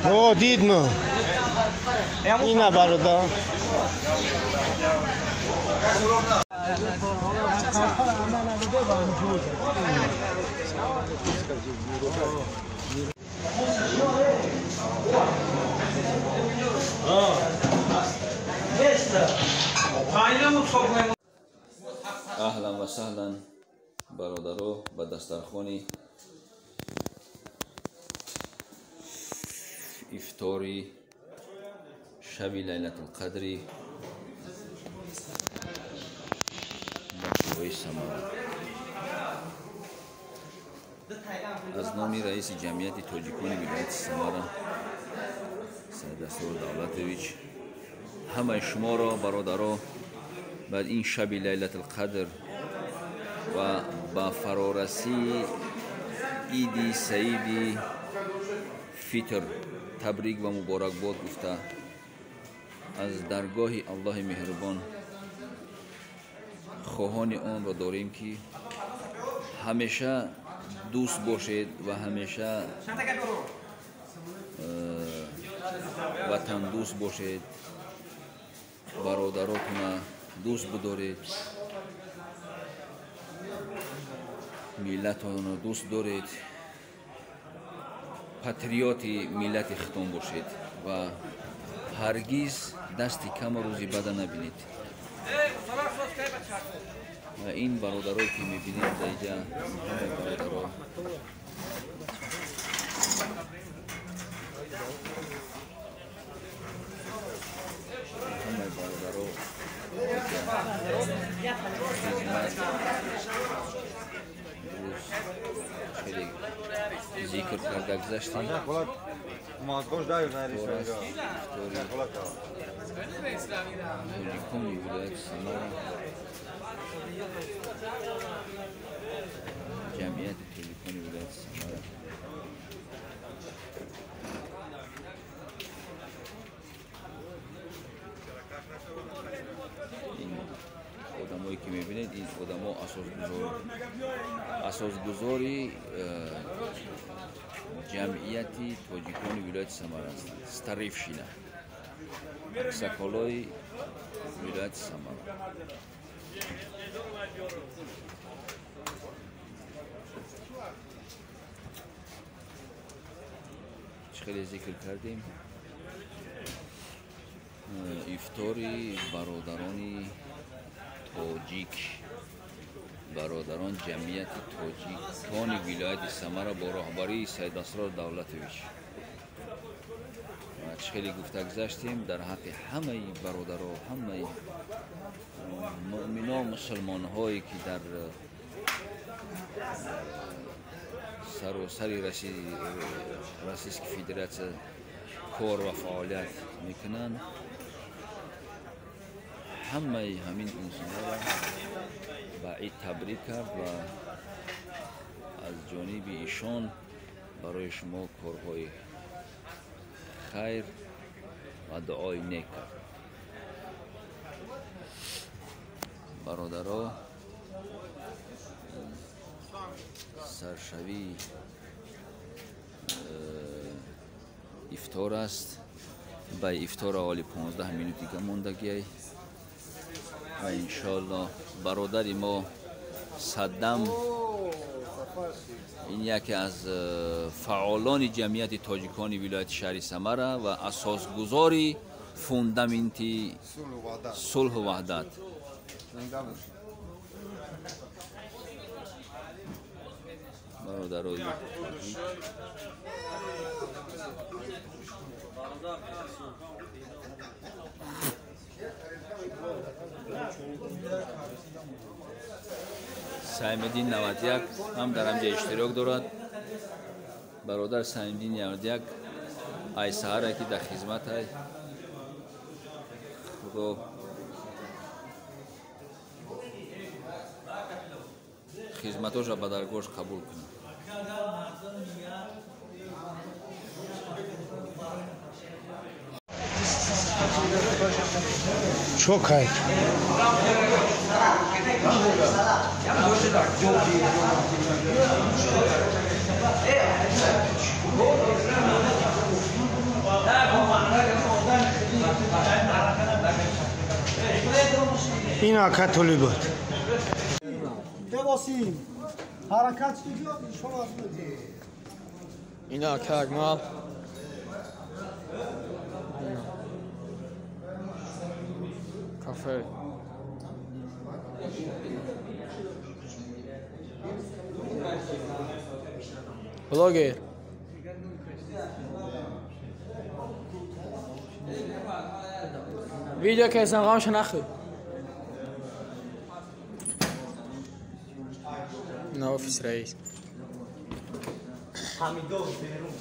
О, дидно. Ина бародар. Ахлан ва сахлан бародаро ба дастархони ифтори шаби Лайлатулқадри ба қувваи Самара. Аз номи раиси ҷамъияти тоҷикони вилояти Самара Сайдасрор Давлатович ҳамаи шуморо бародаро ба ин шаби Лайлатулқадр ва ба фарорасии иди саиди фитр табрик ва муборакбод гуфта аз даргоҳи Аллоҳи меҳрубон хоҳони онро дорем ки ҳамеша дӯст бошед ва ҳамеша ватандӯст бошед, бародаротона дӯст бидоред, миллатонро дӯст доред, патриоти миллати хитон бошед ва ҳаргиз дасти кама рӯзи бада набинед. Ва ин бародарое ки мебинед дар инҷа, ҳамаи бародаро хизмат рӯз хеле зикр карда гузаштем. Тоҷикони вилояти Самара, ҷамъияти тоҷикони вилояти Самара. Ин одамое ки мебинед, ин одамо асосгузори ҷамъияти тоҷикони вилояти Самара ҳастанд. Старевшина, аксаколои вилояти Самара. Чӣ хеле зикр кардем, ифтори бародарони тоҷик, бародарон ҷамъияти тоҷикони вилояти Самара бо роҳбарии Сайдасрор Давлатович. Чӣ хеле гуфта гузаштем, дар ҳаққи ҳамаи бародаро, ҳамаи муъмино, мусулмонҳое ки дар саросари Российской Федерация кор ва фаъолият мекунанд, ҳамаи ҳамин инсонҳоро ба ид табрик кард ва аз ҷониби ишон барои шумо корҳои хайр ва дуои нек кард. Бародаро, саршавии ифтор аст. Ба ифтор аввали 15 минут дига мондагиай ва иншоаллоҳ бародари мо Саддам, ин яке аз фаъолони ҷамъияти тоҷикони вилояти шаҳри Самара ва асосгузори фундаменти сулҳу ваҳдат. Бародарои тоҷик, Саймиддин 91 ҳам дар ҳамҷа иштирок дорад. Бародар Саймиддин 91 ай саҳаре ки дар хизмат ай, худо хизматоша ба даргоҳш қабул кунад. Тамошо кард. Ин ака толиб буд. Ҳаракат ина ака Акмал. Кафе. Блогер. Видео ки санғамш нахӯр. На офис раис. Ҳамидов берун.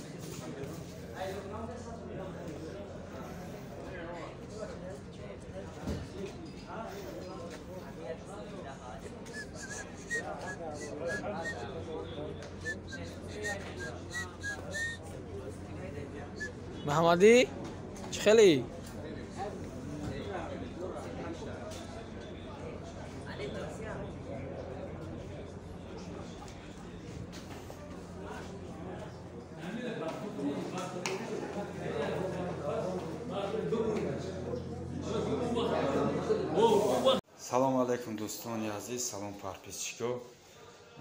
Муҳаммадӣ чӣ хеле? Салом алейкум дӯстони азиз, салом подписчико.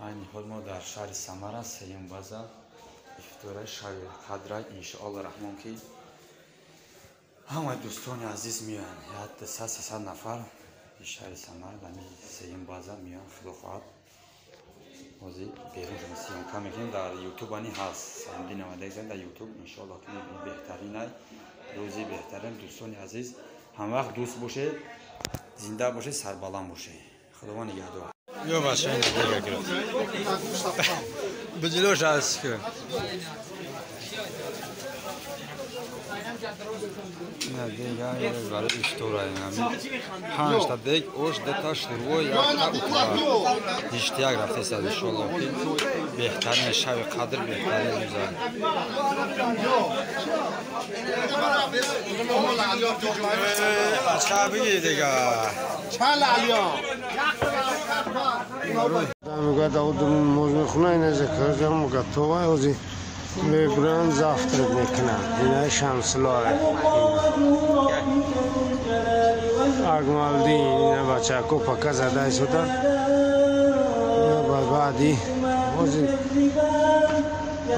Айни ҳол мо дар шаҳри Самара сеюм база ифтораи шаби қадра иншоалло раҳмон ки ҳамаи дӯстони азиз меоянд. 200-300 нафар шаҳри Самара дар сеюм база меоянд. Худо хоҳад ҳозир берун шуда съёмка мекунем. Дар ютуб ани ҳаст Саимдин 91 дар ютуб иншоалло ки беҳтаринай рӯзи беҳтарин. Дӯстони азиз ҳамвақт дӯст бошед, зинда бошед, сарбаланд бошед. Худованд нигаҳдор. Ё бача ин дига гирифт. Биҷилош аст ки. На дига барои ифтора ин. 5 та дег, ош, 2 та шӯрбо, 1 та утба. 21 рафтест иншоаллоҳ ки беҳтарин шаби қадр, беҳтарин рӯза. Бача бигир дига. Мегӯяд моз мехӯна, ина закарҷам готова, ҳозир мебуранд завтрак мекунанд. Ина Шамсуллоҳ Акмалдин, ина бачако пака зада истода. Баъди ҳозир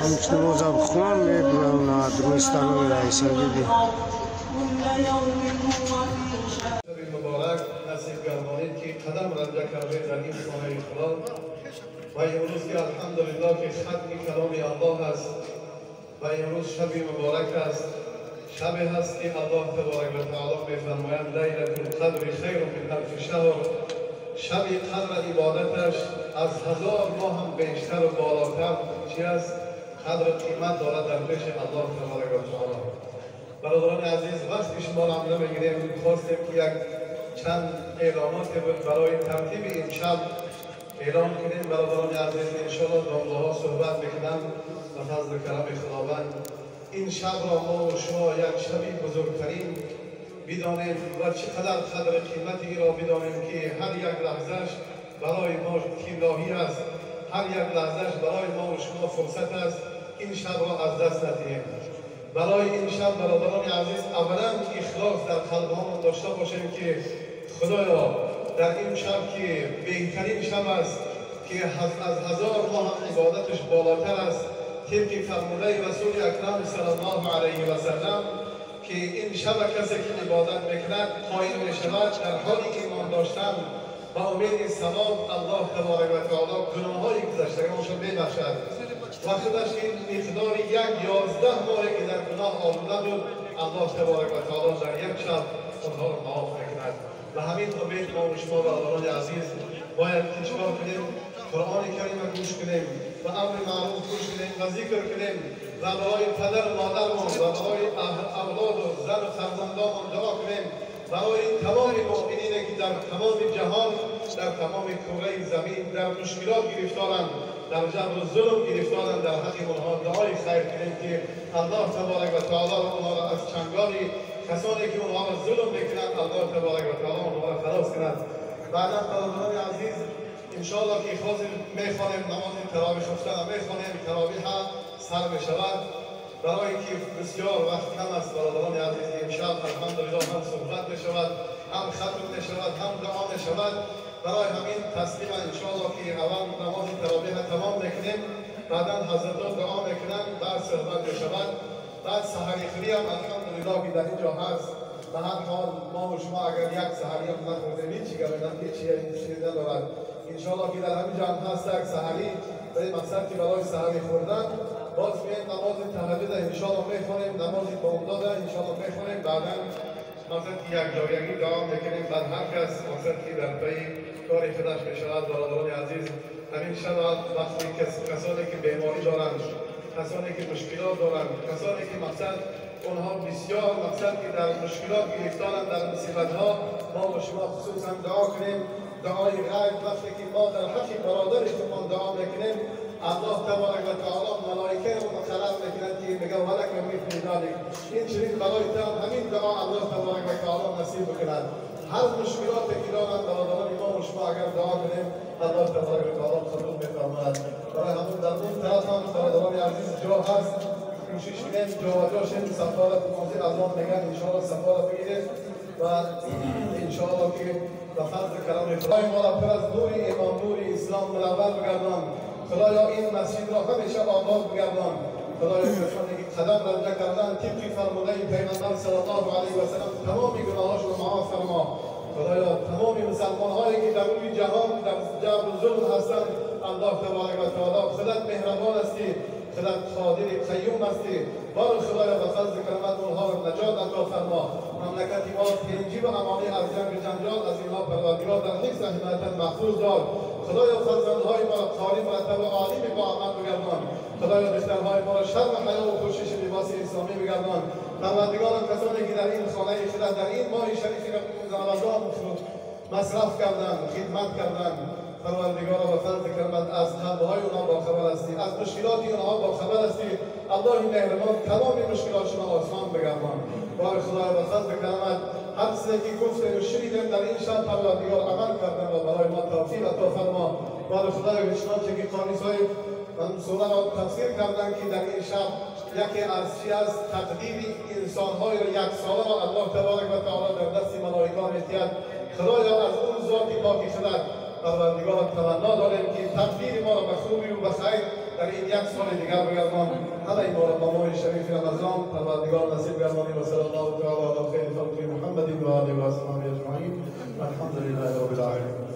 ҳамчун моза бихӯнанд мебуранд рӯистанови раиса диди. Муборак насиб гардонид ки қадам ранҷа кардед дар ин хонаи Худо ва имрӯз ки алҳамдулиллоҳ ки хатми каломи Аллоҳ аст ва имрӯз шаби муборак аст, шабе ҳаст ки Аллоҳ таборак ва таоло мефармояд лайлатул қадри хайрун мин алфи шаҳр. Шаби қадр ибодаташ аз 1000 моҳ ҳам бештар ва болотар чи аст, қадр қимат дорад дар пеши Аллоҳ таборак ва таоло. Бародарони азиз, вақти шуморо ҳам намегирем, хостем ки як чанд эълоноте буд барои тартиби ин шаб эълон кунем. Бародарони азиз, иншоаллоҳ домлаҳо суҳбат мекунанд ба фазлу карами Худованд. Ин шабро мо ва шумо як шаби бузургтарин бидонем ва чӣ қадар қадри қимати инро бидонем ки ҳар як лаҳзаш барои мо тиллоҳӣ аст, ҳар як лаҳзаш барои мо ва шумо фурсат аст. Ин шабро аз даст надиҳем. Барои ин шаб бародарони азиз аввалан ихлос дар қалбҳомон дошта бошем ки Худоё дар ин шаб ки беҳтарин шаб аст, ки аз 1000 моҳ ҳам ибодаташ болотар аст, тибқи фармудаи Расули Акрам саллаллоҳу алайҳи васаллам ки ин шаб касе ки ибодат мекунад қоим мешавад дар ҳоли имон доштан ба умеди савоб Аллоҳ таборак ва таоло гуноҳҳои гузаштагонашро мебахшад. Ва худаш ин миқдори 11 моҳе ки дар гуноҳ олуда буд Аллоҳ таборак ва таоло дар як шаб онҳоро маоф мекунад. Ба ҳамин умед мо ва шумо бародарони азиз бояд ки чикор кунем? Қуръони Карима гӯш кунем ва амри маъруф гӯш кунем ва зикр кунем ва барои падару модармон ва барои авлоду зану фарзандонмон дуо кунем, барои тамоми муъминине ки дар тамоми ҷаҳон, дар тамоми кураи замин дар мушкилот гирифторанд, дар ҷабру зулм гирифторанд, дар ҳаққи онҳо дуои хайр кунем ки Аллоҳ таборак ва таоло онҳоро аз чанголи کسانی که اونها را ظلم میکنند الله تبارک و تعالی اونها را خلاص کند. بعدا برادران عزیز انشاءالله که حاضر میخوانیم نماز تراویح خفتن میخوانیم، تراویح سر میشود. برای اینکه بسیار وقت کم است برادران عزیز، امشب الحمدلله هم صحبت میشود، هم ختم میشود، هم دعا میشود. برای همین تسلیم انشاءالله که اول نماز تراویح تمام میکنیم، بعدا حضرت دعا میکنن، بعد صحبت میشود، بعد سحری خوری هم الحمدلله که در اینجا هست. به هر حال ما و شما اگر یک سحری هم نخوردیم هیچی گرفتن هیچی چیزی ندارد. انشاءالله که در همین جا هم هست یک سحری، به مقصد که برای سحری خوردن باز میایم نماز تهجد انشاءالله میخوانیم، نماز بامداد انشاءالله میخوانیم، بعدا مقصد که یک جایگی دعا میکنیم، بعد هر کس مقصد که در پی کار خودش میشود. برادران عزیز همین شب وقتی کسانی که بیماری دارند، کسانی که مشکلات دارند، کسانی که مقصد اونها بسیار مقصد که در مشکلات گرفتارند، در مصیبت ها، ما و شما خصوصا دعا کنیم. دعای غیب وقتی که ما در حق برادر خودمان دعا میکنیم، الله تبارک و تعالی ملائکه رو مخلص میکنند که میگه ولک مثل ذلک. این چنین برای همین دعا الله تبارک و تعالی نصیب بکند. هر مشکلاتی که دارند برادران ما و شما اگر دعا کنیم الله تبارک و تعالی قبول میفرماید. برای همون در اون طرف هم برادران عزیز جا هست، کوشش کنیم جابجا شیم، سفارت منزل از آن میگن انشاءالله سفارت بگیریم و انشاءالله که به فضل کلام خدای ما را پر از نور ایمان، نور اسلام منور بگردان. خدایا این مسجد را همیشه آباد بگردان. خدایا کسانی که قدم رنجه کردن طبق فرموده پیغمبر صلی الله علیه و سلم تمام گناهاشون را معاف فرما. خدایا تمام مسلمان هایی که در روی جهان در جبر و ظلم هستند، الله تبارک و تعالی خودت مهربان هستی، خودت قادر قیوم هستی. بار خدایا به فضل کرمت اونها را نجات عطا فرما. مملکت ما تنجی و امانی از جنگ جنجال از اینها پروردگار در حفظ حمایت محفوظ دار. خدایا فرزندهای ما را قاری مرتب و عالم با عمل بگردان. خدایا دخترهای ما را شرم و حیا و پوشش لباس اسلامی بگردان. پروردگارم کسانی که در این خانه خدا در این ماه شریف رمضان مصرف کردند، خدمت کردند، پروردگارا به فضل کرمت از قلب‌های اونها باخبر هستی، از مشکلات اونها باخبر هستی. الله مهربان تمام مشکلاتشون آسان بگردان. بار خدای به فضل کرمت هر چیزی که گفتیم و شنیدیم در این شب پروردگار عمل کردن و برای ما توفیق عطا فرما. بار خدای چنانچه که قاری صاحب منصوره را تفسیر کردن که در این شب یکی از چی است تقدیر انسان‌های یک ساله را الله تبارک و تعالی در دست ملائکه می‌دهد. خدایا از اون ذات پاک خودت پروردگار تمنا داریم که تقدیر ما را به خوبی و به خیر در این یک سال دیگر بگردان. همه ما را با ماه شریف رمضان پروردگار نصیب گردانی. و صلی الله تعالی علی خیر خلق محمد و آله و اصحابه اجمعین. الحمد لله رب العالمین.